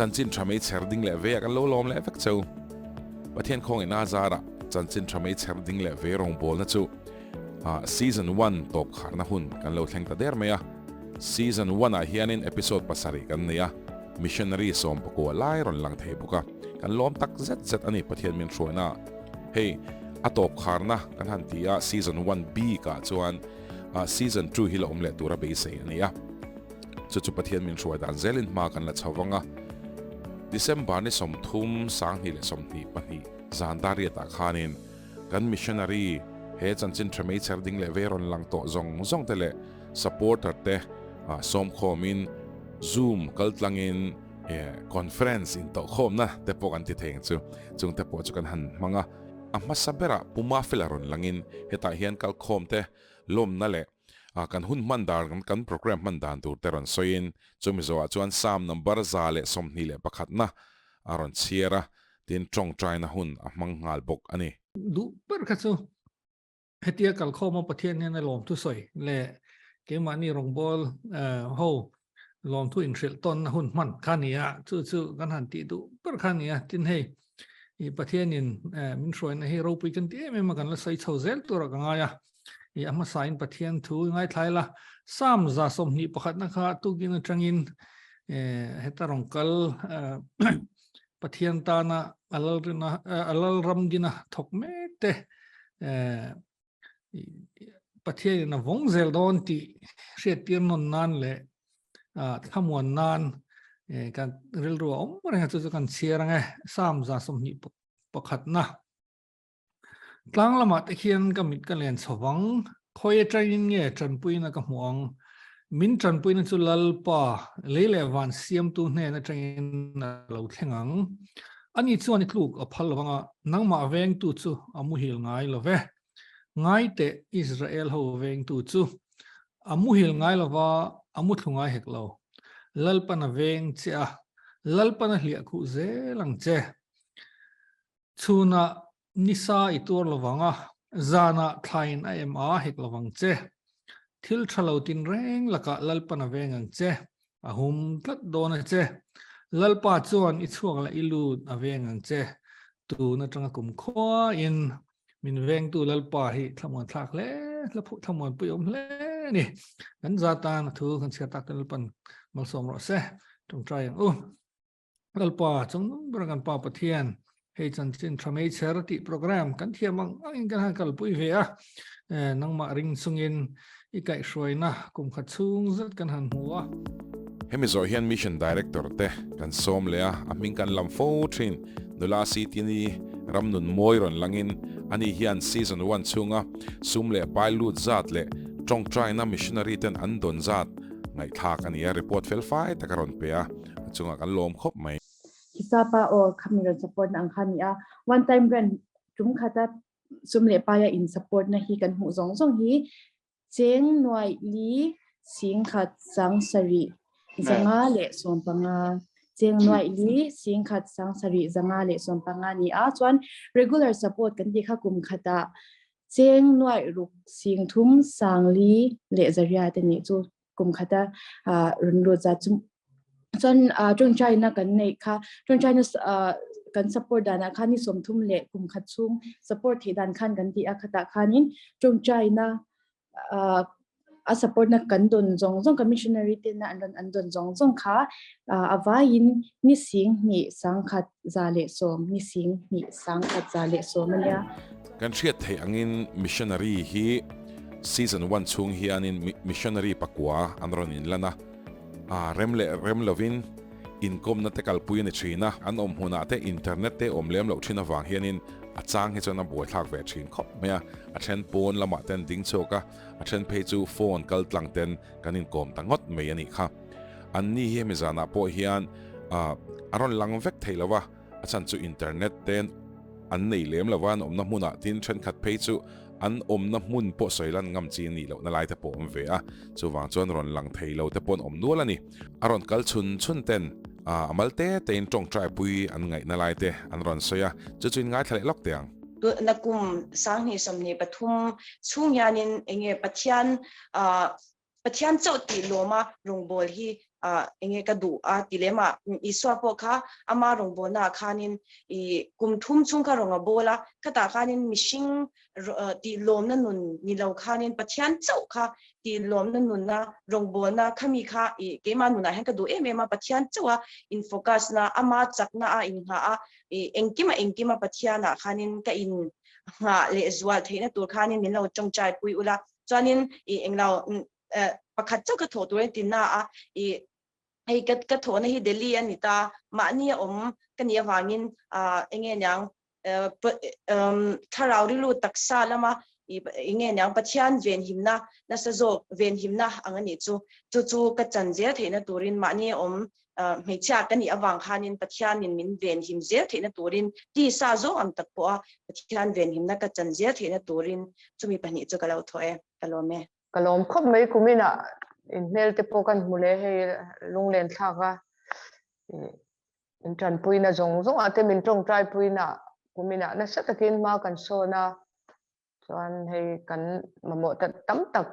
Chanchin tha mei chher ding leh vei ah kan lo lawm leh vek cheu. Pathian khawngaihna zarah chanchin tha mei chher ding leh vei rawngbawlna chu Season one tawp kharna hun kan lo thleng ta der mai a. Season one ah hianin episode pasarih kan nei a, missionary 19 lai rawn lang thei bawk a, kan lawm tak zet zet a ni Pathian min hruaina ah. Hei a tawp kharna kan han ti a, Season one bik ah chuan Season 2 hi la awm leh tura beisei a ni a. Chu chu Pathian min hruai dan zelin hma kan la chho vang a. December ni 30, 2022 zan dariatah khanin kan missionary he chanchin tha meichher ding leh vei rawn lang tawh zawng zawng te leh supporter te sawmkhawmin Zoom kaltlangin conference intawhkhawmna te pawh kan ti thei ang chu. Chung te pawh chu kan han hmang a. A hmasa berah Pu Mafela rawn langin hetah hian kalkhawm te lawmna leh kan hun hman dan kan program hman dan tur te rawn sawiin chumi zawhah chuan Psalm number 121 na a rawn chhiar a, tin tawngtaina hun a hmang nghal bawk a ni. Duh ber kha chu hetia kalkhawma Pathian hian a lawmthu sawi leh keimahni rawngbâwl ho lawmthu inhrilh tawnna hun hman kha a ni a, chu chu kan han tih duh ber kha a ni a, tin hei i Pathianin min hruaina hi ropui kan ti em em a, kan la sawi chho zel turah ka ngai a, i a hmasain Pathian thu i ngaithlai la, Psalm 21 na kha tukin atangin heta rawn kal Pathian tana a lalrina a lalram dina thawk mek te Pathianin a vawng zel dawn tih hriattir nawn nan leh thlamuan nan kan rilru a awm reng a, chu chu kan chhiar ang e, Psalm 121 na. Tlang lamah te khian ka mit ka len chho vang, khawi atangin nge tanpuina ka hmuh ang? Min tanpuina chu Lalpa, lei leh van siamtu hnen atangin a lo thleng ang. Ani chuan i tluk a phal lovang a, nangmah vengtu chu a muhil ngai lo ve. Ngai teh Israel ho vengtu chu a muhil ngai lova, a muthlu ngai hek lo. Lalpan a veng che a, Lalpan a hliah khuh zel ang che. Chhunah nisa i tuar lovang a, zanah thlain a em a hek lovang che. Thil tha lo tinreng lakah Lalpan a veng ang che, a hum tlat dawn a che. Lalpa chuan i chhuak leh i lut a veng ang che. Tun atanga kum khuain min vengtu Lalpa hi thlamuan thlak hle, thlamuan pui awm hle a ni. Kan za tan a thu kan chhiar tak te Lalpan malsawm rawh se. Tawngtai ang u. Lalpa chungnung ber kan Pa Pathian hei chanchin tha mei chher tih program kan thiam ang angin kan han kalpui ve a, nangmah ring chungin i kaihhruaina kum khat chhung zet kan han hmu a. Hemi zawh hian Mission Director te kan sawm leh a, a hming kan lam fo thin. Nula Sitini Ramnun mawi rawn langin ani hian Season one chhunga sum leh pai lut zat leh tawngtaina missionary ten an dawn zat ngaihthlak a ni a, report fel fai tak a rawn pe a. A chungah kan lawm khawp mai. Hisapa aw khami rawn support na ang kha ni a, one time grant tum khata sum leh paia in support na hi kan hmuh zawng zawng hi cheng nuaih li 10,000 7,515 cheng nuaih li 10,000 7,515 ni a, chuan regular support kan tih kha kum khata cheng nuaih ruk 3,000 400 te ni chu kum khata rawn lut zat chu chuan tawngtaina kan neih kha tawngtaina kan support danah khan ni 30 leh kum khat chhung support theih dan khan kan ti a, khatah khanin tawngtaina a support na kan dawn zawng zawng kan missionary te na an rawn an dawn zawng zawng kha a vaiin ni 2,110 ni 2,110 a nia. Kan hriat theih angin missionary hi Season one chhung hianin missionary pakua an rawn inlan a, a rem leh rem lovin inkawmna te kalpui a ni thin a, an awm hmunah te internet te awm lem loh thin avang hianin a chang hi chuan a buaithlak ve thin khawp mai a, a then pawn lamah ten ding chhuak a, a then phei chu phone kal tlang ten kan inkawm ta ngawt mai a nih kha. Anni hi hemi zanah pawh hian a rawn lang vek thei lo a, a chhan chu internet ten an nei lem lo a, an awmna hmunah tin thenkhat phei chu an awmna hmun pawh sawi lan ngam chi a nih lohna lai te pawh awm ve a, chuvang chuan rawn lang thei lo te pawh an awm nual a ni. A rawn kal chhun chhun ten a mal te tein tawngtai pui an ngaihna lai te an rawn sawi a, chu chu in ngaithla leh lawk teh ang. Tuna kum 2023 chhung hianin enge Pathian Pathian chauh tih lawma rawngbâwl hi. Ah enge ka duh a ti lem a, Isua pawh kha ama rawngbawlna ah khanin i kum thum chhung kha rawn a bawl a, khatah khanin mihring tih lawmna nun ni lo khanin Pathian chauh kha tih lawmna nunna rawngbawlna khami kha i keimah nunah hian ka duh em em a, Pathian chauh a in focus na, ama chakna a inghah a, i engkima engkima Pathian ah khanin ka in nghah leh zual theihna tur khanin min lo tawngtai pui ula, chuanin i englo pakhat chauh ka thawh tur a ti na a, i hei ka ka thawhna hi Delhi a ni ta, mahni a awm ka nih avangin ah enge niang thlarau rilru taksa lama i enge niang Pathian venhimna nasa zawk venhimna ang a nih chu, chu chu ka chan zel theihna turin mahni a awm hmeichhia ka nih avang khanin Pathianin min venhim zel theihna turin tisa zawng ang tak pawha Pathian venhimna ka chan zel theihna turin chumi pahnih chu ka lo thawh e, ka lawm e. Ka lawm khawp mai kumin ah in hmel te pawh kan hmu leh hei lunglen thlak a in tanpuina zawng zawng ah te min tawngtai puina kumin ah nasa takin hma kan sawn a chuan hei kan mamawh ta tam tak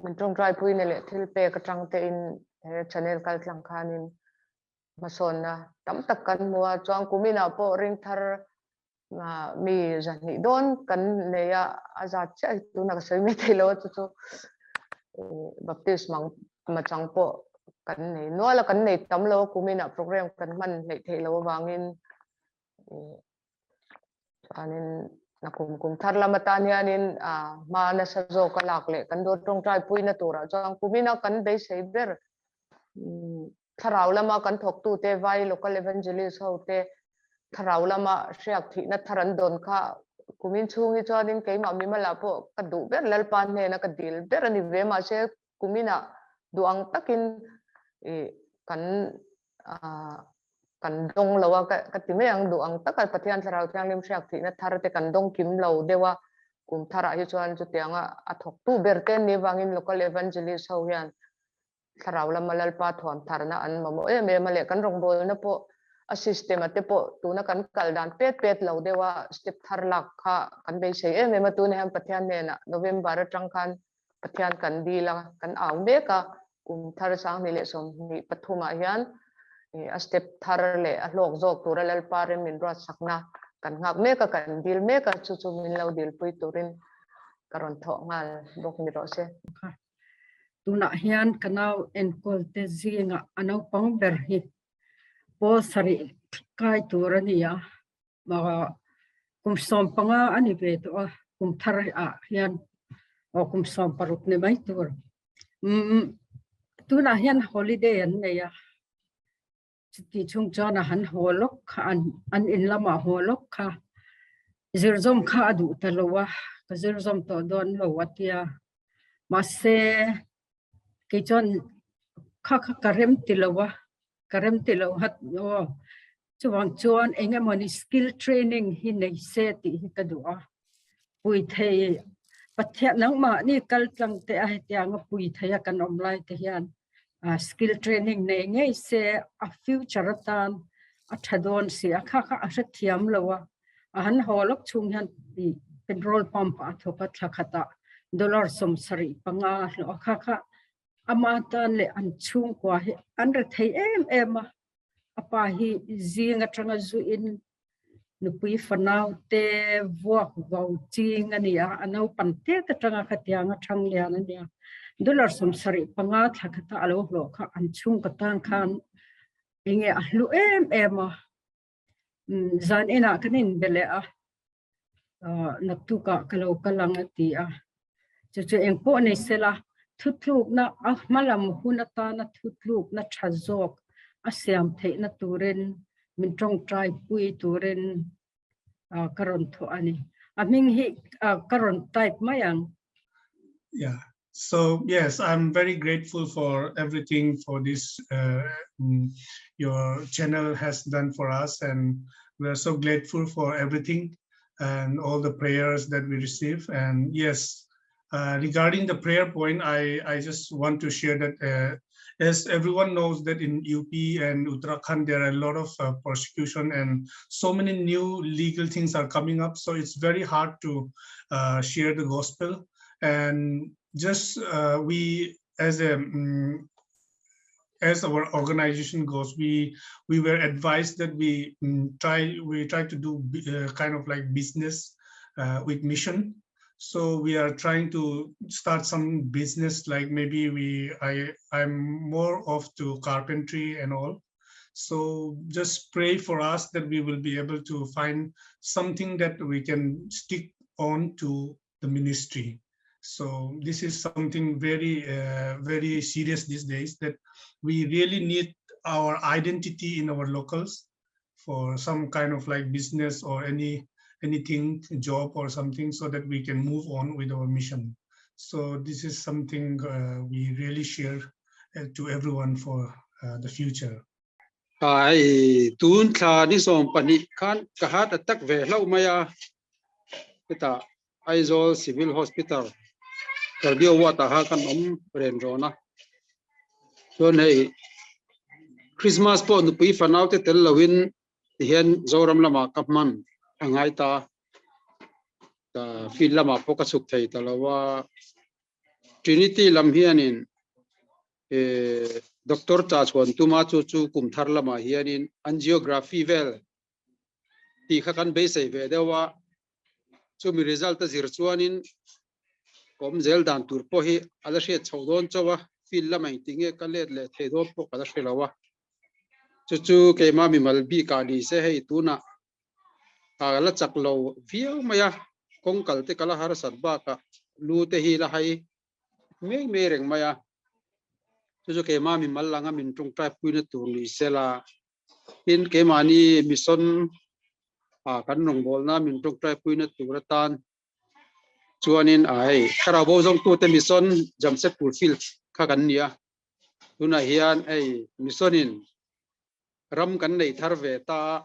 min tawngtai puina leh thil pek atang te in he channel kal tlang khanin hmasawnna tam tak kan hmu a chuan kumin ah pawh ring thar mi zahnih dawn kan nei a a zat chiah hi tunah ka sawi mai thei lo a chu chu baptist mang machang pawh kan nei nual a kan nei tam lo a kumin ah program kan hman hleih theih loh avangin chuanin nakum kum thar lam atan hianin hma nasa zawk a lak leh kan dawn tawngtai puina turah chuan kumin a kan beisei ber Thlarau lama kan thawktute, Vai Local Evangelist ho te thlarau lama hriak thihna thar an dawn kha kumin chhung hi chuanin keimah mimalah pawh ka duh ber Lalpa hnena ka dil ber a ni ve. Mahse kuminah duh ang takin ih kan kan dawng lo a ka ti mai ang duh ang taka Pathian Thlarau Thianghlim hriak thihna thar te kan dawng kim lo deuh a kum tharah hi chuan chutianga a thawktu ber te an nih avangin Local Evangelist ho hian Thlarau lama Lalpa thuam tharna an mamawh em em a leh kan rawngbawlna pawh a system a te pawh tuna kan kal dan pet pet lo deuh a step thar lak kha kan beisei em em a tunah hian Pathian hnenah November atang khan Pathian kan dil a kan au mek a kum thar sanghnih leh sawmhnih pathumah hian a step thar leh a hlawk zawk tura Lalpa rem min ruatsakna kan nghak mek a kan dil mek a chu chu min lo dilpui turin ka rawn thawh nghal bawk ni rawh se. Tunah hian ka nau enkawl te zingah a naupang ber hi pawl sarih kai tur a ni a, kum 15 a ni ve tawh a, kum thar ah hian aw kum 16 ni mai tur. Tunah hian holiday an nei a, chuti chung chuan a han haw lawk kha an in lamah haw lawk kha zirzawm kha a duh ta lo a ka zirzawm tawh dawn lo a tia mahse kei chuan kha kha ka rem ti lo a ka rem ti lo hat aw chuvang chuan eng emawni skill training hi nei se tih hi ka duh a pui thei Pathian nangmahni kal tlang te a hetianga pui thei a kan awm lai te hian skill training nei ngei se a future atan a tha dawn si a kha kha a hrethiam lo a a han haw lawk chhung hian petrol pump a thawk a thla khatah dollar 75 hlawh a kha kha ama tan leh an chhungkua hi an rethei em em a a pa hi zing atanga zu in nupui fanau te vuak vau ching a ni a, a naupan tet atanga khatianga thang lian a ni a, dollar 75 thla khata a lo hlawh kha an chhungkaw tan khan enge a hlu em em a, zan inah kan inbe leh a, naktukah ka lo kal ang a ti a, chu chu engpawh nei sela thutlukna a hmalam hun atana thutlukna tha zawk a siam theihna turin min tawngtai pui turin ka rawn thawh a ni. A hming hi ka rawn type mai ang. Yeah. So yes, I'm very grateful for everything for this your channel has done for us, and we are so grateful for everything and all the prayers that we receive. And yes, regarding the prayer point, I just want to share that as everyone knows that in UP and Uttarakhand, there are a lot of persecution and so many new legal things are coming up. So it's very hard to share the gospel. And just we as a as our organization goes, we we were advised that we try we try to do kind of like business with mission. So we are trying to start some business, like maybe we I I'm more off to carpentry and all. So just pray for us that we will be able to find something that we can stick on to the ministry. So this is something very, very serious these days, that we really need our identity in our locals for some kind of like business or anything, job or something, so that we can move on with our mission. So this is something we really share to everyone for the future. Ai tun thla ni 12 khan ka heart attack ve hlo maya ta Aizawl Civil Hospital cardio ward ah kha kan awm ren rawn a chuan hei Christmas pawh nupui fanau te tel loin tihian Zoram lamah ka hman a ngai ta ta field lamah pawh ka chhuk thei ta lo a Trinity lam hianin eh doctor cha chhuan tuma chu chu kum thar lamah hianin angiography vel tih kha kan beisei ve deuh a, chumi result a zir chuanin ka awm zel dan tur pawh hi a la hriat chhoh dawn chauh a, field lamah engti nge ka let leh thei dawn pawh ka la hre lo a, chu chu keimah mimal bikah ni se hei tunah ka la chak lo viau mai a, kawng kal te ka la harsat bakah lu te hi la hai mai mai reng mai a, chu chu keimah mimal langa min tawngtai puina tur ni sela. Tin, keimahni mission ah kan rawngbawlna min tawngtai puina tur atan chuanin a hei thlarau bo zawngtute mission Jamshedpur field kha kan ni a. Tunah hian hei mission in ram kan nei thar ve ta a,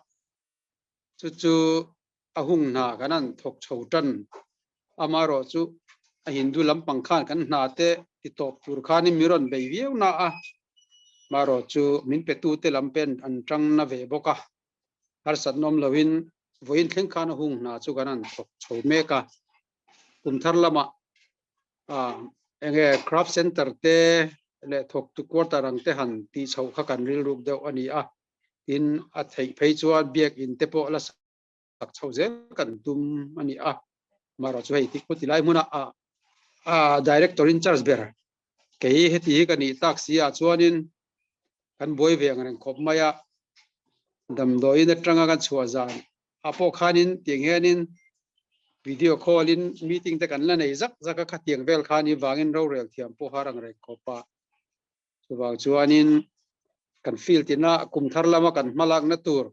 chu chu a hung hna kan han thawk chho tan. Amaherawhchu a Hindu lampang khan kan hna te ti tawp tur khanin min rawn bei viau na a, amaherawhchu min petute lam pen an tang na ve bawk a, harsatna awm loin vawiin thleng khan a hung hna chu kan han thawk chho mek a. Kum thar lamah enge craft center te leh thawktu quarter ang te han tih chhoh kha kan rilruk deuh a ni a, tin a theih phei chuan biakin te pawh la sak chho zel kan tum a ni a mara chu hei tik ti lai hmuna a a director in charge ber kei heti hi ka nih tak si ah chuanin kan buai ve ang reng khawp mai a damdawiin atanga kan chhuah zan ah pawh khanin tiang hianin video call in meeting te kan la nei zak zak a khatiang vel khan i vangin rorel thiam pawh har ang reng khawp a Chuvang chuanin kan field ina kum thar lama kan hmalakna tur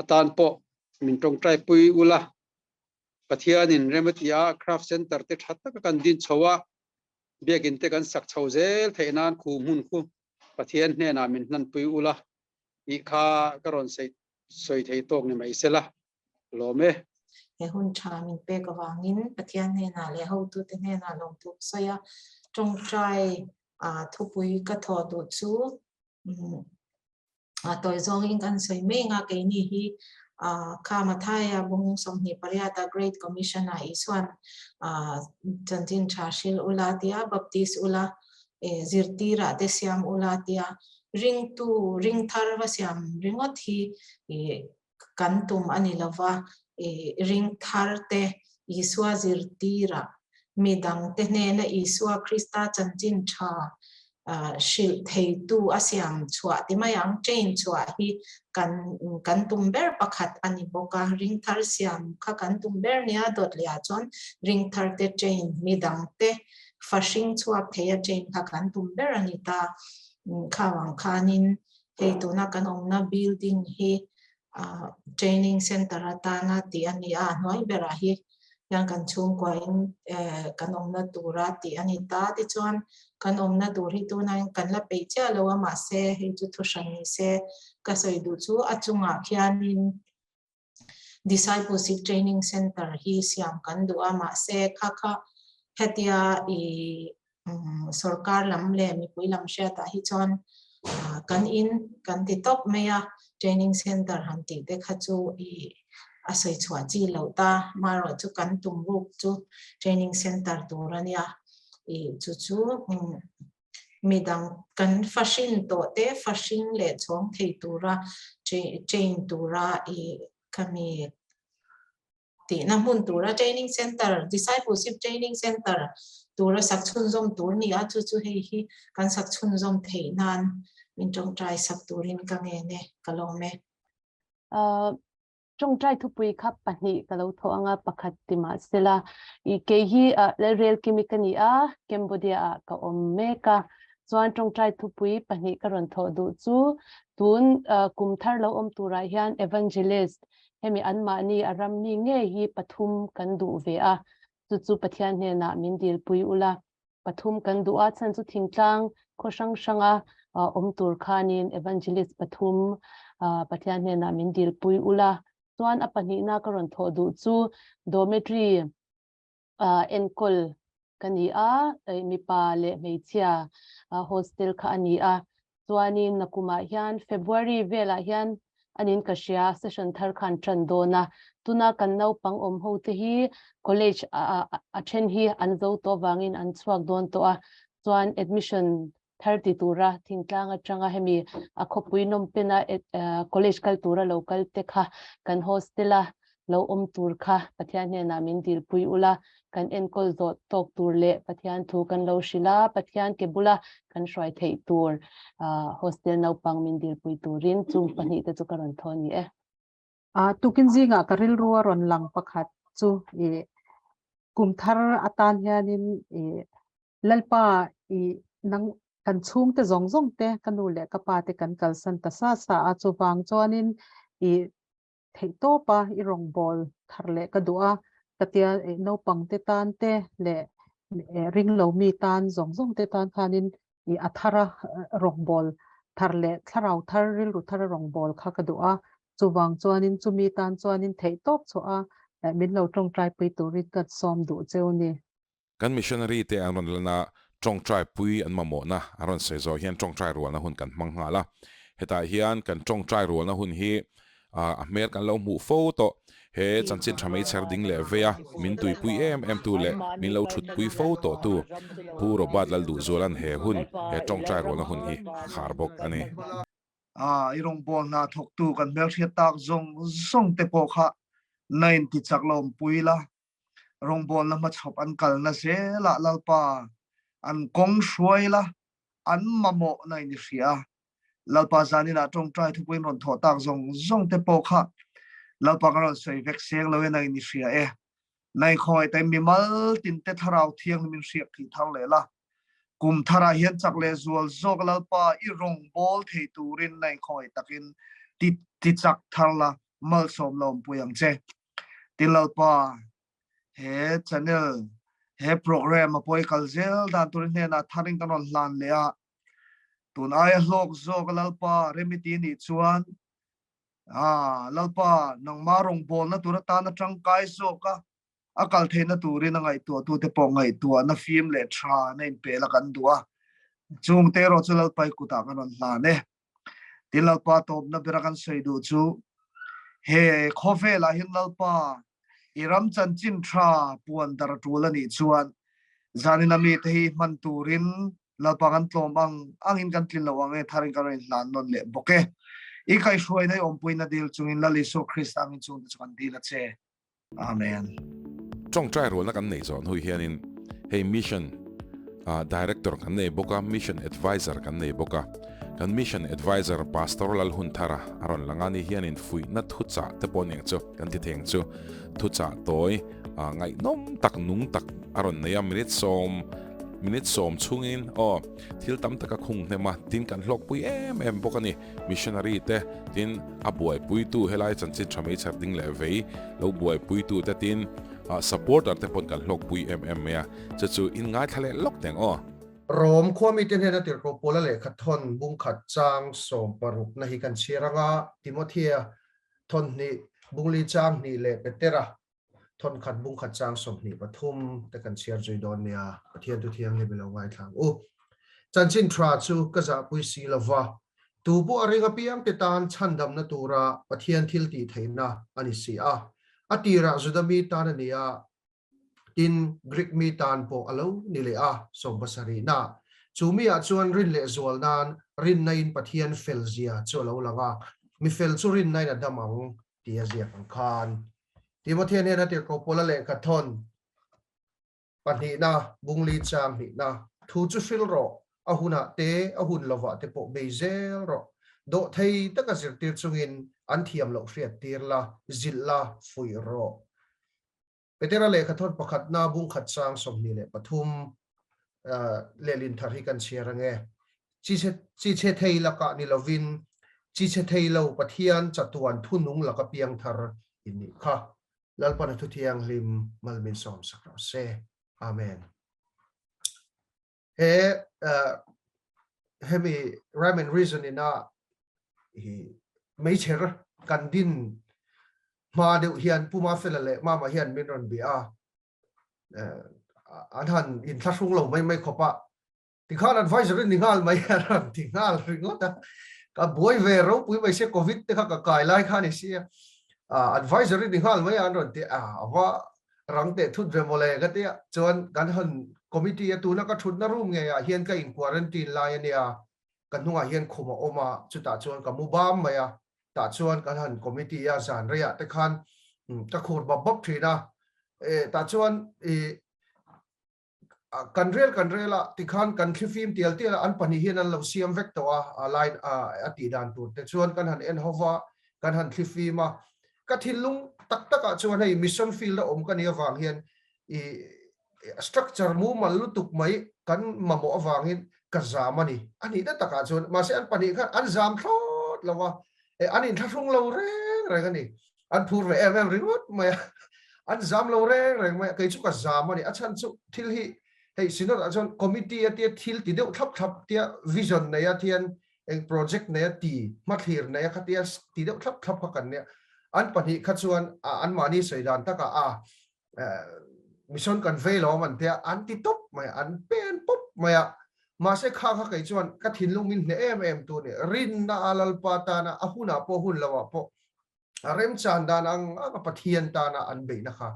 atan pawh min tawngtai pui ula, Pathianin rem a ti a, craft center te tha taka kan din chho a, biakin te kan sak chho zel theih nan khu hmun khu Pathian hnenah min hlanpui ula tih kha ka rawn sawi thei tawk ni mai sela. Lawm e. He hun tha min pek avangin Pathian hnenah leh hotute hnenah lawmthu ka sawi a, tawngtai thupui ka thawh duh chu tawi zawngin kan sawi mai anga keini hi kha Mathaia bung 28 a Great Commission ah Isuan chanchin tha hril ula tia Baptist ula zirtirah te siam ula tia ringtu ringthar va siam ringawt hi kan tum a ni lova, ring thar te Isua zirtirah mi dangte hnena Isua Krista chanchin tha hrilh theitu a siam chhuah ti mai ang, train chhuah hi kan kan tum ber pakhat a ni bawk a, ring thar siam kha kan tum ber nia dawt leh ah chuan ring thar te train mi dangte fa hring chhuak thei a train kha kan tum ber a ni ta, khawang khanin Hei tuna kan awmna building hi training center atana tih a ni a, a hnuai berah hi hian kan chhungkuain kan awmna tura tih a ni ta. Tichuan kan awmna tur hi tunain kan la peih chiah lo a, mahse hei chu thu hran ni se ka sawi duh chu a chungah khianin Discipleship Training Center hi siam kan duh a, mahse kha kha hetia i sorkar lam leh mipui lam hriatah hi chuan kan in kan ti tawp mai a, training center han tih te kha chu i a sawi chhuah chi loh ta, marawh chu kan tum ruk chu training center tur a nia, i chu chu. Midang kan fahrin tawh te fahring leh chhawng thei tura train tura i khami tihna hmun tura training center, discipleship training center tura sak chhunzawm tur ni a, chu chu hei hi kan sak chhunzawm theih nan min tawngtai sak turin ka ngen e, ka lawm e. Tawngtai thupui kha pahnih ka lo thawh anga pakhat ti mah sela i kei hi Lalrel Kimi ka ni a, Cambodia ah ka awm mek a, chuan tawngtai thupui pahnih ka rawn thawh duh chu tun kum thar lo awm turah hian Evangelist hemi anmahni a ram mi ngei hi pathum kan duh ve a, chu chu Pathian hnenah min dilpui ula pathum kan duh a, chhan chu thingtlang khaw hrang hranga awm tur khanin evangelist pathum Pathian hnenah min dilpui ula. Chuan a pahnihna ka rawn thawh duh chu dormitory enkawl ka ni a, mipa leh hmeichhia hostel kha a ni a. Chuanin nakumah hian February velah hian anin ka hria session thar khan tan dawn a, tuna kan naupang awm ho te hi college a then hi an zo tawh vangin an chhuak dawn tawh a, chuan admission thar ti tura thingtlang atanga hemi a khawpui nawm pena college kal tura lo kal te kha kan hostel a lo awm tur kha Pathian hnenah min dilpui ula, kan enkawl zawh tawk tur leh Pathian thu kan lo hrilh a, Pathian ke bula kan hruai theih tur hostel naupang min dilpui turin chung pahnih te chu ka rawn thaw ni e. Tukin zingah ka rilru a rawn lang pakhat chu i kum thar atan hianin i Lalpa i nang kan chhungte zawng zawng te ka nu leh ka pa te kan kalsan ta sa sa a, chuvang chuanin i theih tawp a, i rawngbâwl thar leh ka duh a, ka tia naupang te tân te leh ring lo mi tân zawng zawng te tân khânin i a thar a rawngbâwl thar leh thlarau thar rilru thar a rawngbâwl kha ka duh a, chuvang chuanin chumi tân chuanin theih tawp chhuah a min lo tawngtaipui turin ka sawm duh cheu ni. Kan missionary te an rawn lan a, tawngtai pui an mamawhna an rawn sawi zawh hian tawngtai rualna hun kan hmang nghal a. Hetah hian kan tawngtai rualna hun hi a hmel kan lo hmuh fo tawh. He chanchin tha mei chher ding leh vei a, min tuipui em em tu leh min lo thutpui fo tawh tu Pu Robert Lalduhzuala'n he hun, he tawngtai rualna hun hi a khar bawk a ni. I rawngbâwl hna thawktu kan hmelhriat tak zawng zawng te pawh kha na inti chak lo awmpui la, rawngbawlna hmachhawp an kalna zelah Lalpa an kawng hruai la, an mamawhna in i hria a. Lalpa zaninah tawngtai thupuiin rawn thawh tak zawng zawng te pawh kha Lalpa ka rawn sawi vek seng lo e nang in i hria e. Nai khawngaih taim mimal tin te thlarau thianghlim in hriak thih thar leh la. Kum tharah hian chak leh zual zawk Lalpa i rawngbâwl thei turin nai khawngaih takin ti ti chak thar la malsawm lawmpui ang che. Tin Lalpa, he channel, he program a pawi kal zel dan turin hnenah tharin kan rawn hlan leh a, tun aia hlawk zawk Lalpa remiti nih chuan ah Lalpa nangma rawngbawlna tur atana tangkai zawk a, a kal theihna turin a ngaihtuahtute pawh ngaihtuahna fim leh tha na inpel a kan duh a, chungte erawh chu Lalpa i kutah kan rawn hlan e. Tin Lalpa tawpna bera kan sawi duh chu he khawvelah hian Lalpa i ram chanchin tha puan dar a tul a nih chuan zanin a mite hi hman turin Lalpa kan tlawm ang angin kan tlin lo ang e tharin kan rawn inhlan nawn leh bawk e. I kaihhruaina i awmpuina dil chungin Lal Isua Krista angin chungte chu kan dil a che. Amen. Tawngtai rualna kan neih zawh hnu hianin hei Mission Director kan nei bawk a, Mission Advisor kan nei bawk a. Kan Mission Advisor Pastor Lalhunthara a rawn lang a, ni hianin fuihna thuchah te pawh aniang chu kan ti thei ang chu. Thuchah tawi ngaihnawm tak nung tak a rawn nei a, minute sawm minute sawm chhungin aw thil tam tak a khung hnem a, tin kan hlawkpui em em bawk a ni. Missionary te tin a buaipuitu helai chanchin tha meichher ding leh vei lo buaipuitu te tin supporter te pawn kan hlawkpui em em mai a, chu chu in ngaithla leh lawk teng aw. Rom khuami te hnena tirhkoh Paula lehkha thawn bung khat chang sawm paruk na hi kan chhiar anga Timothea thawn hnih bung li chang hnih leh Petera thawn khat bung khat chang 23 te kan chhiar zui dawn nia, Pathian thu thianghlim i lo ngaithla ang u. Chanchin tha chu ka zahpui si lova, tu pawh a ring apiang te tan chhandamna tura Pathian thil tih theihna a ni si a. A tirah Juda mi tan a ni a, tin Greek mi tan pawh a lo ni leh a, 70 na. Chu mi ah chuan rin leh zual nan rinna in Pathian fel zia chu a lo lang a, mi fel chu rinna in a dam ang tih a ziak ang khan. Timothea hnena tirhkoh Paula lehkha thawn pahnihna, bungli chang hnihna, thu chu hril rawh, a hunah te, a hun lovah te pawh bei zel rawh. Dawhthei taka zirtir chungin an thiam loh hriat tir la, zilh la, fuih rawh. Petera lehkha thawn pakhatna bungkhat chang 23 lehlin thar hi kan chhiar ange. Chi chhe thei lakah ni lovin chi chhe thei lo Pathian chatuan thunung laka piang thar in nih kha. Lalpan a thu thianghlim mal min sawm sak rawh se. Amen. He hemi rhyme and reason ina hi meichher kan din hma deuh hian Puma Fela leh Mama hian min rawn bia a, an han inthlahrung lo mai mai khawp a, tikhan advisor in ni nghal mai a rawn ti nghal ringawt a, ka buai ve ropui mai sia covid te kha ka kai lai kha ni sia, advisor in ni nghal mai a an rawn ti a, ava rang teh thut ve mawle ka tia chuan kan han committee a tuna ka thutna room ngei ah hian ka in quarantine lai a nia, ka hnungah hian khum a awm a, chutah chuan ka mu bam mai a, tah chuan kan han committee a zan reiah te khan ka khur bap bap thin a, e tah chuan i kan rel kan rel a tikhan kan thlifim tial tial a an pahnih hian an lo siam vek tawh a a line a a tih dan tur te chuan kan han en ho va kan han thlifim a ka thinlung tak takah chuan hei mission field a awm ka nih avang hian i structure mumal lutuk mai kan mamawh avangin ka zam a ni a nihna takah chuan mahse an pahnih khan an zam thlawt lo a e an inthlahrung lo reng reng a ni an phur ve em em ringawt mai a an zam lo reng reng mai a kei chu ka zam a ni a chhan chu thil hi hei synod ah chuan committee a tia thil ti deuh thlap thlap tia vision nei a thian eng project nei a ti hmathlir nei a khatia ti deuh thlap thlap kha kan nia an pahnih kha chuan an mahni sawi dan takah a mission kan vei lo an tia an ti tawp mai an pen pawp mai a mahse kha kha kei chuan ka thinlung min hneh em em tu ni rinna a lalpa tana a hunah pawh hun lovah pawh a remchan dan ang anga Pathian tana an beihna kha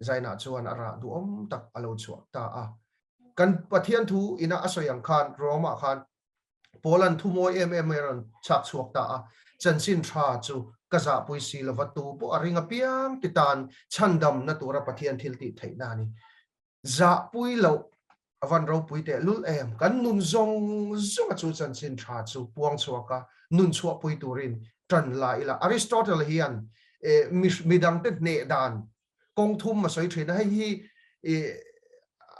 zainah chuan a rah duhawm tak a lo chhuah ta a kan Pathian thu ina a sawi ang khan Rome ah khan Paul-a'n thu mawi em em mai a rawn chhak chhuak ta a, Chanchin tha chu ka zahpui si lova tu pawh a ring apiang ti tan chhandamna tura Pathian thil tih theihna a ni. Zahpui loh a van ropui teh lul em? Kan nun zawng zawnga chu chanchin tha chu puang chhuak a, nun chhuahpui turin tan la ila. Aristotle hian midangte hneh dan kawng thum a sawi thin a, hei hi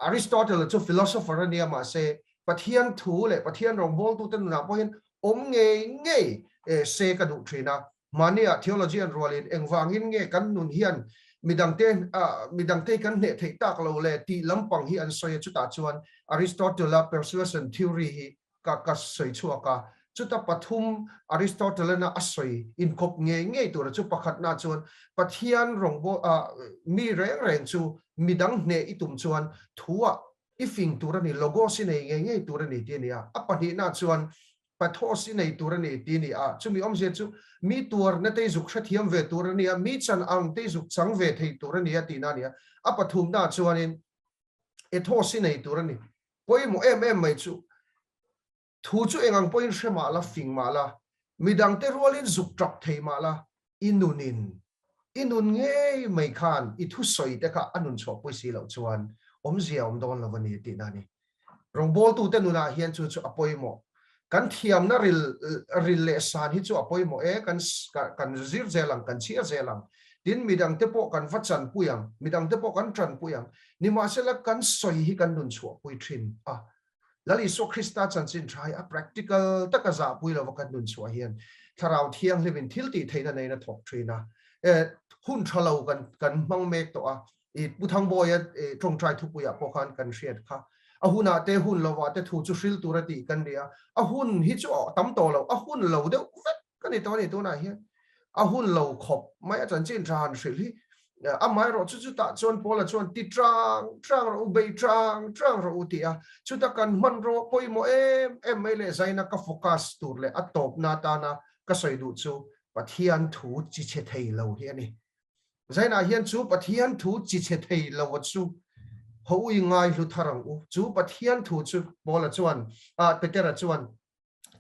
Aristotle chu philosopher a nia mahse Pathian thu leh Pathian rawngbawltute nunah pawh hian awm ngei ngei se ka duh thin a, mahnia theologian rualin engvangin nge kan nun hian midangte midangte kan hneh theih tak lo le tih lampang hi an sawi a, chutah chuan Aristotle-a persuasion theory hi ka ka sawi chhuak a, chuta pathum Aristotle-ana a sawi inkawp ngei ngei tura chu pakhatna chuan Pathian rawngbâwl ah mi reng reng chu midang hneh i tum chuan thuah i fing tur a ni, logos i nei ngei ngei tur a ni tih a ni a, a pahnihna chuan pathos i nei tur a ni tih a ni a, chumi awmzia chu mi tuarna te i zuk hrethiam ve tur a ni a, mi chan ang te i zuk chang ve thei tur a ni a tihna a ni a, a pathumna chuanin ethos i nei tur a ni. Pawimawh em em mai chu, thu chu eng ang pawhin hre mah la, fing mah la, midangte rualin zuk tap thei mah la, i nunin, i nun ngei mai khan i thusawi te kha a nun chhuahpui si loh chuan awmzia a awm dawn lo a ni tihna a ni. Rawngbawltute nunah hian chu chu a pawimawh. Kan thiamna ril ril leh san hi chu a pawimawh e, kan kan zir zel ang, kan chhiar zel ang. Tin, midangte pawh kan va chanpui ang, midangte pawh kan tanpui ang. Nimahsela kan sawi hi kan nun chhuahpui thin a. Lal Isua Krista chanchin tha hi a practical taka zahpui lova kan nun chhuah hian Thlarau Thianghlimin thil tih theihna neiin a thawk thin a. Hun tha lo kan kan hmang mek tawh a. I Pu Thangbawi-a tawngtai thupuiah pawh khan kan hriat kha. A hunah te hun lovah te thu chu hril tur a tih kan nia. A hun hi chu a tam tawh lo, a hun lo deuh vek ka ni tawh a ni tunah hian. A hun lo khawp mai a chanchin tha han hrilh hi. Amaherawh chu chutah chuan Paula chuan ti tang tang rawh u, bei tang tang rawh u tih a. Chuta kan hmanraw pawimawh em em mai leh zaina ka focus tur leh a tawpna atana ka sawi duh chu Pathian thu chi chhe thei lo hi a ni. Zainah hian chu Pathian thu chi chhe thei lo a chu. Ho ui ngai hlu thar ang u. Chu Pathian thu chu Paula chuan, ah Petera chuan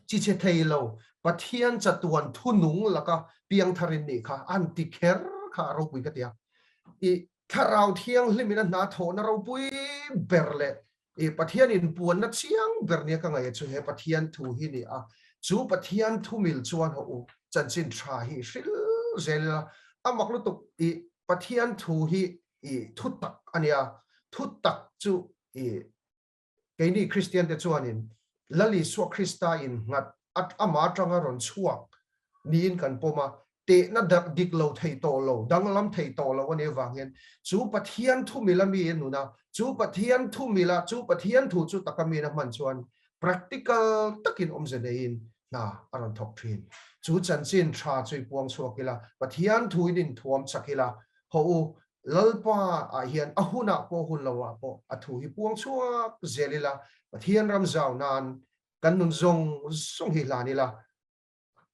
chi chhe thei lo, Pathian chatuan thu nung laka piang tharin nih kha an ti kher kha a ropui ka ti a. I Thlarau Thianghlimin a hna thawhna ropui ber leh i Pathian inpuanna chiang ber nia ka ngaih chu he Pathian thu hi ni a. Chu Pathian thu mil chuan haw u, chanchin tha hi hril zel ila, a mak lutuk i Pathian thu hi i thu tak a nia, thu tak chu i keini Kristian te chuanin Lal Isua Krista in nghat ama atanga rawn chhuak niin kan pawm a, tehna dak dik lo thei tawh lo, danglam thei tawh lo a nih avang hian chu Pathian thu mila mi a nun a, chu Pathian thu mila, chu Pathian thu chu taka mi in a hman chuan practical takin awmze neiin hna a rawn thawk thin. Chu chanchin tha chu i puang chhuak ila, Pathian thu in inthuam chak ila, Haw u, Lalpa ah hian a hunah pawh hun lo ah pawh a thu hi puang chhuak zel ila, Pathian ram zau nan kan nun zawng zawng hi hlan ila,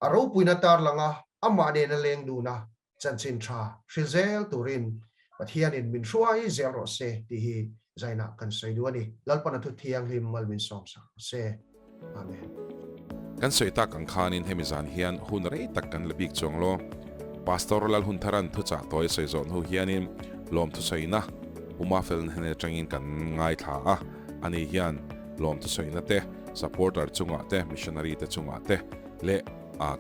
a ropuina tarlang a, amah nena leng dun a, chanchin tha hril zel turin Pathianin min hruai zel rawh se tih hi zainah kan sawi duh a ni. Lalpan a thu thianghlim mal min sawm sak rawh se. Amen. Kan sawi tak ang khanin hemi zan hian hun rei tak kan la bik chuang lo. Pastor Lalhuntharan thuchah tawi sawi zawh hnu hianin lawmthusawina Puma Felna hnen atangin kan ngaithla a, ani hian lawmthusawina te, supporter chungah te, missionary te chungah te leh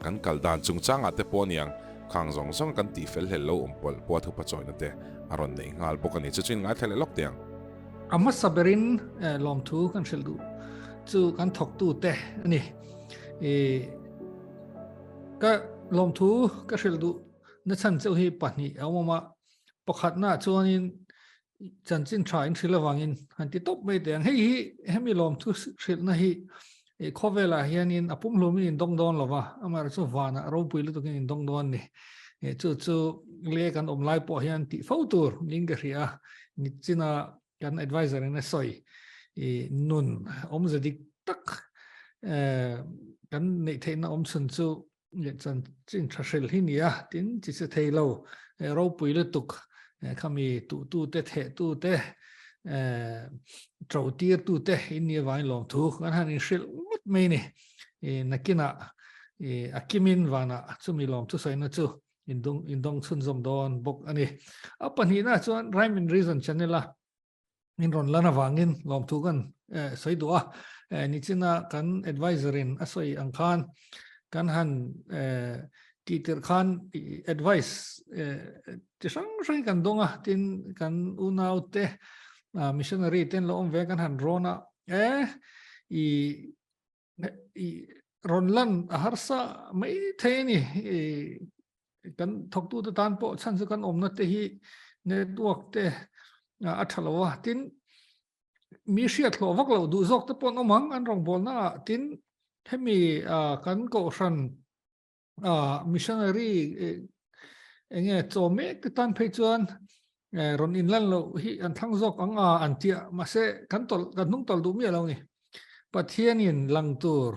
kan kal dan chungchangah te pawh aniang khang zawng zawng kan tih fel hlel lo awm pawlh pawh a thupa chawina te a rawn neih nghal bawk a ni. Chu chuin ngaithla leh lawk teh ang. A hmasa berin lawmthu kan hrilh duh chu kan thawktu te a ni. Ka lawmthu ka hrilh duh na chhan cheu hi pahnih a awm a, pakhatna chuanin chanchin tha in hrilh avangin han ti tawp mai teh ang. Hei hi hemi lawmthu hrilhna hi khawvelah hianin a pumhlumin in dawng dawn lova, amaherawhchu vanah ropui lutukin in dawng dawn a ni. Chu chu le kan awm lai pawh hian tih fo tur niin ka hria a, nichina kan advisor in a sawi nun awmze dik tak kan neih theihna awm chhun chu chanchin tha hril hi nia tin chi che thei lo ropui lutuk khami tuhtu te thehtu te to tirtu te in ni avangin lawmthu kan han inhrilh ngawt mai ni nakinah a kimin vanah chumi lawmthu sawina chu indawng chhunzawm dawn bawk a ni. A pahnihna chuan Rhyme and Reason channel a in rawn lan avangin lawmthu kan sawi duh a, nichina kan advisor in a sawi ang khan kan han tih tirh khan advice ti hrang hrang kan dawng a, tin kan unau te missionary ten lo awm ve kan han rawn a, e i i rawn lan a harsa mai thei a ni i kan thawktu te tan pawh chhan chu kan awmna te hi network te a tha lo a, tin mi hriat hlawh vak lo duh zawk te pawh an awm ang an rawngbawlna ah, tin hemi kan kohhran missionary enge chaw mek te tan phei chuan rawn inlan loh hi an thlang zawk ang a an tia mahse kan tawlh kan hnung tawlh duh miah lo ni Pathianin lang tur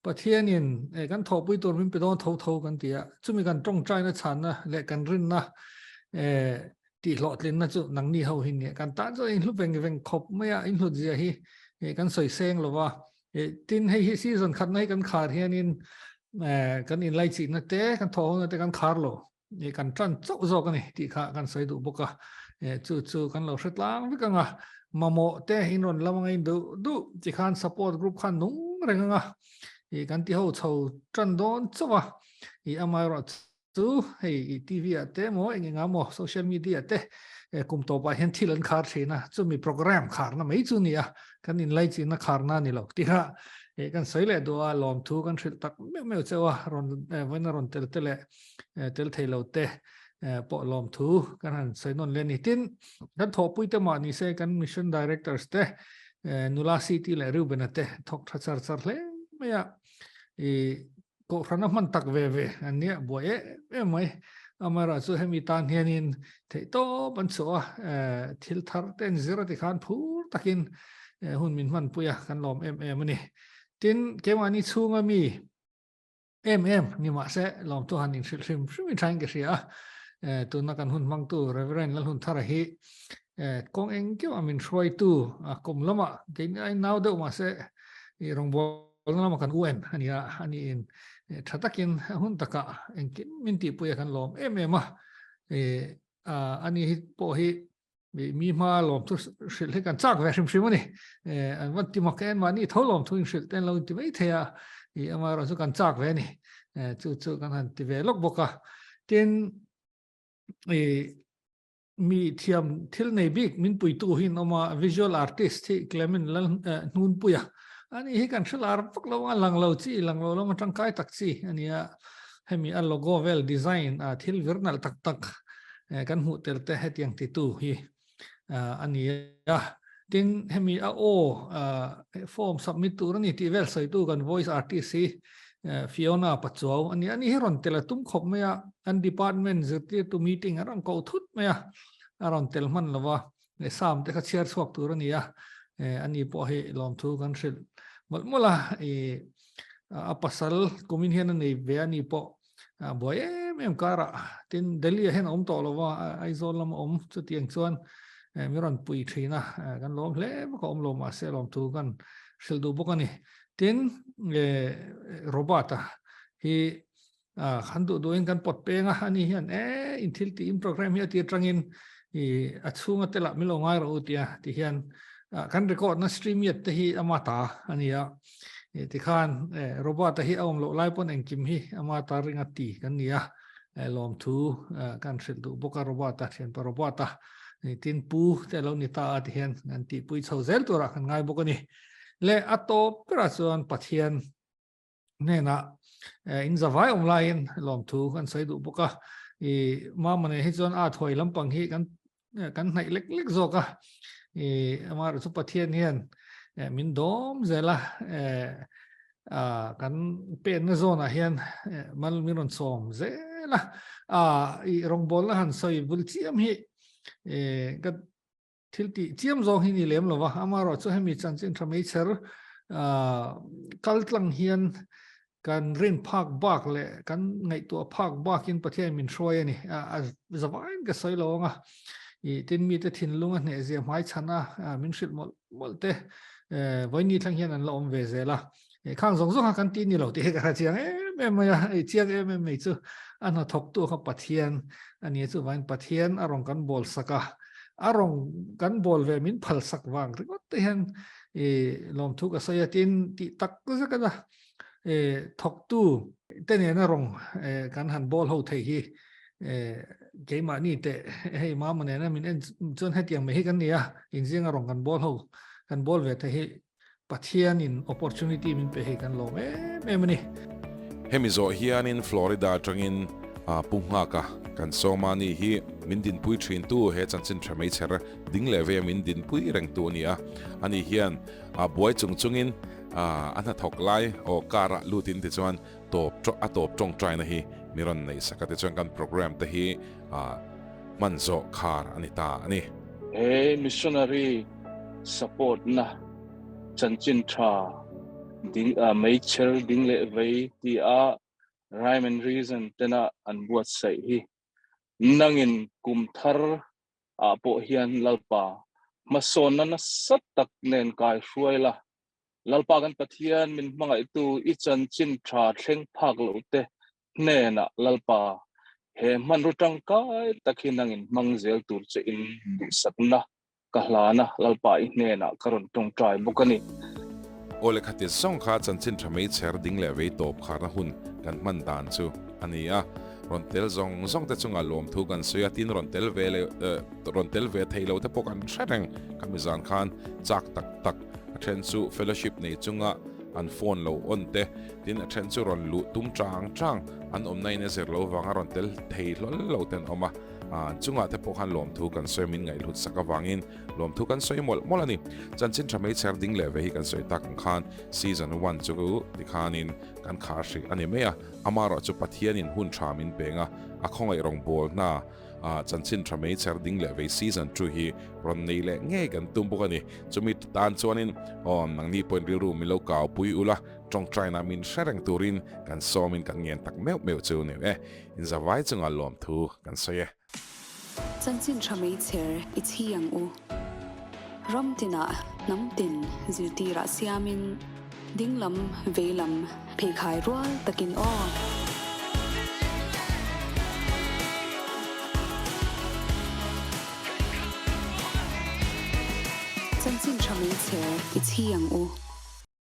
Pathianin kan thawhpui tur min pe dawn tho tho kan ti a chumi kan tawngtaina chhanna leh kan rinna tih hlawhtlinna chu nangni ho hi nia kan tan chuan inhlu veng veng khawp mai a inhlut zia hi kan sawi seng lova Tin hei hi season khatna hi kan khar hianin kan inlaichihna te kan thawhhona te kan khar lo kan tan chauh zawk a ni tih kha kan sawi duh bawk a chu chu kan lo hre tlang vek anga mamawh te in rawn lam anga in duh duh ti khan support group khan nung reng anga kan ti ho chho tan dawn chauh a i amaherawh chu hei i TV ah te maw eng enga maw social media te kum tawpah hian thil an khar thin a chumi program kharna mai chu ni a kan inlaichinna kharna ni lo tih kha kan sawi leh duh a lawmthu kan hrilh tak meuh meuh cheu a rawn vawiin a rawn tel te leh tel thei lo te pawh lawmthu kan han sawi nawn leh a ni tin kan thawhpui te mah ni se kan mission directors te nula city leh Reuben-a te thawk tha char char hle mai a i Kohhran a hman tak ve ve an nia buai em em mai. Amaherawh chu hemi tan hianin theihtawp an chhuah a, thil thar te an zir a tikhan phur takin hun min hmanpui a, kan lawm em em a ni. Tin, keimahni chhunga mi em em ni mahse lawmthu han inhrilh hrim hrim in thain ka hria a, tuna kan hun hmangtu Reverend Lalhunthara hi. Kawng engkim a min hruaitu kum lamah keini aiin nau deuh mahse i rawngbawlna lamah kan u en a nia, a niin tha takin hun takah engkim min tihpui a kan lawm em em a. A ni hi pawh hi mi hma lawmthu hrilh hi kan chak ve hrim hrim a ni. An van ti mak en mahni tho lawmthu inhrilh te an lo inti mai thei a, amaherawhchu chu kan chak ve a ni. Chu chu kan han ti ve lawk bawk a. Tin, mi thiam thil nei bik min puitu hi an awm a, visual artist hi Clement Lal Hnunpuia a ni hi kan hre lar vak lo a, lang lo chi, lang lo lama tangkai tak chi a ni a, hemi a logo vel design a thil vir nalh tak tak kan hmuh tel te hetiang titu hi a ni a, tin hemi a aw form submit tur a ni tih vel sawitu kan voice artist hi Fiona Pachuau a ni. Ani hi rawn tel a tum khawp mai a, an department zirtirtu meeting a rawn ko thut mai a, a rawn tel hman lo va, Sam te kha chhiar chhuak tur a ni a, ani pawh hi lawmthu kan hrilh mawlh mawlh a, a pasal kumin hian a nei ve a ni pawh buai em em karah tin Delhi ah hian a awm tawh lo va, Aizawl lama awm chutiang chuan mi rawn pui thin a, kan lawm hle bawk a, awm lo mahse lawmthu kan hrilh duh bawk a ni. Tin, Robert-a hi kan duh duhin kan pawt peng a, ani hian e in thil tiin program hi a ti atangin a chhunga te lah min lo ngai rawh u tia ti hian kan record na stream yet te hi ama ta a ni a, tikhan Robert-a hi a awm loh lai pawn engkim hi ama ta ringa ti kan ni a, lawmthu kan hrilh duh bawk a Robert-a thianpa Robert-a tin pu te a lo ni ta a ti hian kan tihpui chho zel turah kan ngai bawk a ni. Le a tawp berah chuan Pathian hnenah in zavai awm laiin lawmthu kan sawi duh bawk a, i mama nen hi chuan a thuai lampang hi kan kan hnaih lek lek zawk a, i amaherawhchu chu Pathian hian min dawm zel a, kan penna zawnah hian mal min rawn sawm zel a, i rawngbawlna han sawi bul chiam hi ka Thil tih chiam zawng hi ni lem lo va, amaherawhchu hemi chanchin tha meichher kal tlang hian kan rin phak bak leh kan ngaihtuah phak bakin Pathian min hruai a ni. A zavaiin ka sawi lo ang a, i tin mite thinlung a hnehzia hmaichhan a min hrilh mawlh mawlh te vawiin thleng hian an la awm ve zel a. Khang zawng zawng kha kan tih ni lo tih hi ka hre chiang em em mai a, i chiang em em mai chu a hnathawktu kha Pathian a ni a, chuvangin Pathian a rawn kan bawl sak a, a rawn kan bawl ve min phal sak vang ringawt te hian i lawmthu ka sawi a, tin tih tak zek a na i thawktu te nena rawn kan han bawl ho thei hi keimahni teh hei mama nena min en chuan hetiang mai hi kan ni a, inzinga rawn kan bawl ho kan bawl ve thei hi Pathianin opportunity min pe hei kan lawm em em a ni. Hemi zawh hianin Florida atangin Pu Nghaka kan sawm a ni hi min dinpui thintu he chanchin tha meichher ding leh vei a min dinpui rengtu a ni a. Ani hian buai chung chungin a hnathawk lai aw car ah lutin tichuan tawp a tawp tawngtaina hi mi rawn neih sak a tichuan kan program te hi hman zawh khar a ni ta a ni. He missionary support na chanchin tha ding meichher ding leh vei ti a rhyme and reason tena an buatsaih hi nangin kum thar ah pawh hian Lalpa hmasawnna nasa tak nen kai hruai la. Lalpa kan Pathian min hmangaihtu i chanchin tha thleng phak loh te hnenah Lalpa he hmanraw tangkai tak hi nangin hmang zel tur che in duhsakna ka hlana Lalpa i hnenah ka rawn tawngtai bawk a ni. Aw lehkha zawng kha chanchin tha meichher ding leh vei tawp kharna hun kan hman dan chu a ni a. Rawn tel zawng zawng te chungah lawmthu kan sawi a, tin rawn tel ve leh rawn tel ve thei lo te pawh kan hre reng. Khami zan khan chak tak tak a then chu fellowship nei chunga an phone lo on te, tin a then chu rawn luh tum chang chang an awmna in a zir lo vanga rawn tel thei hlawl lo te an awm a, an chungah te pawh khan lawmthu kan sawi min ngaihhlut sak avangin lawmthu kan sawi mawlh mawlh a ni. Chanchin tha meichher ding leh ve hi kan sawi tak ang khan season one chu tikhanin kan khar hrih a ni mai a, amaherawhchu Pathianin hun tha min peng a, a khawngaih rawngbawl hna a chanchin tha meichher ding leh vei season 2 hi rawn nei leh ngei kan tum bawk a ni. Chumi tan chuanin aw nangni pawhin rilru min lo kau pui ula, tawngtaina min hre reng turin kan sawmin kan ngen tak meuh meuh chu ni e. Inzavai chunga lawmthu kan sawi e. Chanchin tha meichher i chhi ang u. Ram tinah hnam tin zirtirah siamin dinglam veilam pheikhai rual takin aw. Chanchin tha meichher i chhi ang u.